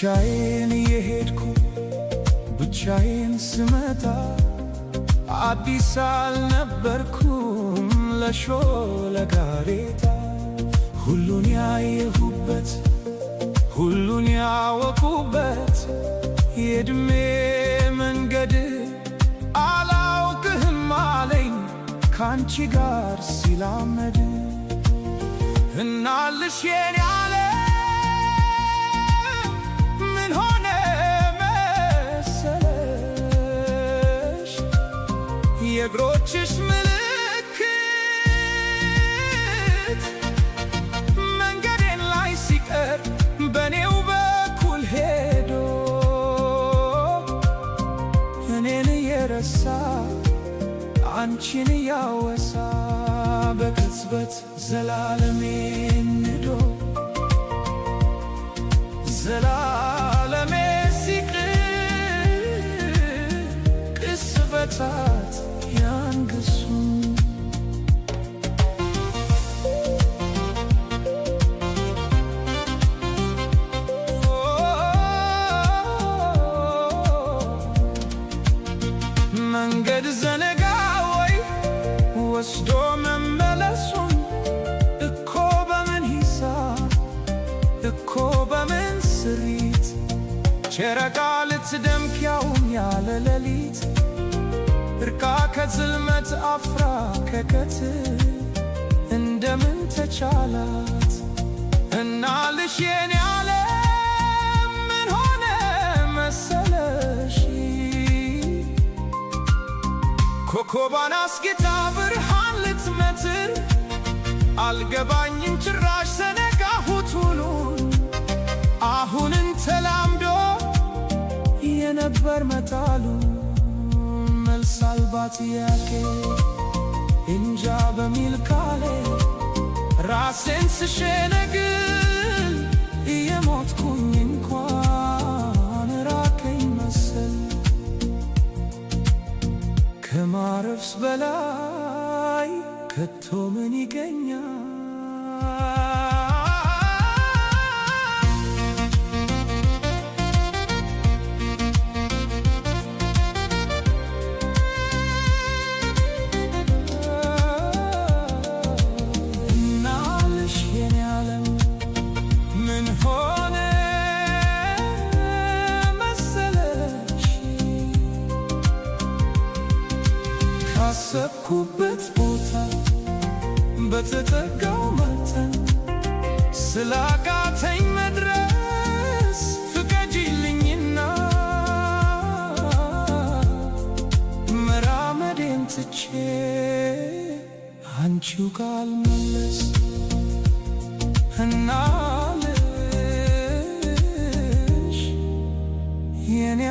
ብቻዬን እየሄድኩ ብቻዬን ስመጣ፣ አዲስ አልነበርኩም ለሾለ ጋሬጣ። ሁሉን ያየሁበት፣ ሁሉን ያወቁበት የዕድሜ መንገድ አላውቅህም አለኝ ካንቺ ጋር ሲላመድ። እናልሽ የኔ ዓለም፣ ምን ሆነ መሰለሽ? የእግሮችሽ ምልክት መንገዴን ላይ ሲቀር በኔው በኩል ሄዶ፣ እኔን እየረሳ አንቺን እያወሳ፣ በቅጽበት ዘላለሜን ንዶ ዘላለሜ ሲቅር ቅጽበታት ያንግሱ። መንገድ ዘነጋ ወይ ወስዶ መመለሱን? እኮ በምን ሂሳብ፣ እኮ በምን ስሪት ጨረቃ ልትደምቅ ያውም ያለ ሌሊት፣ እርቃ ከጽልመት አፍራ ከቀትር እንደምን ተቻላት? እናልሽ የኔ ዓለም፣ ምን ሆነ መሰለሽ? ኮከቧን አስጌጣ ብርሃን ልትመትር፣ አልገባኝም ጭራሽ ዘነጋሁት ሁሉን። አሁንን ተላምዶ የነበር መጣሉ፣ መልስ አልባ ጥያቄ እንጃ በሚል ቃሌ ራሴን ስሸነግል እየሞትኩኝ እንኳን ራቀኝ መሰል። ከማረፍስ በላይ ከቶ ምን ይገኛል? እናልሽ የኔ ዓለም፣ ምን ሆነ መሰለሽ? ካሰብኩበት ቦታ በተጠጋው መጠን ስላቃተኝ መድረስ ፍቀጂልኝና መራመዴን ትቼ አንቺው ካልመለስ። እናልሽ የኔ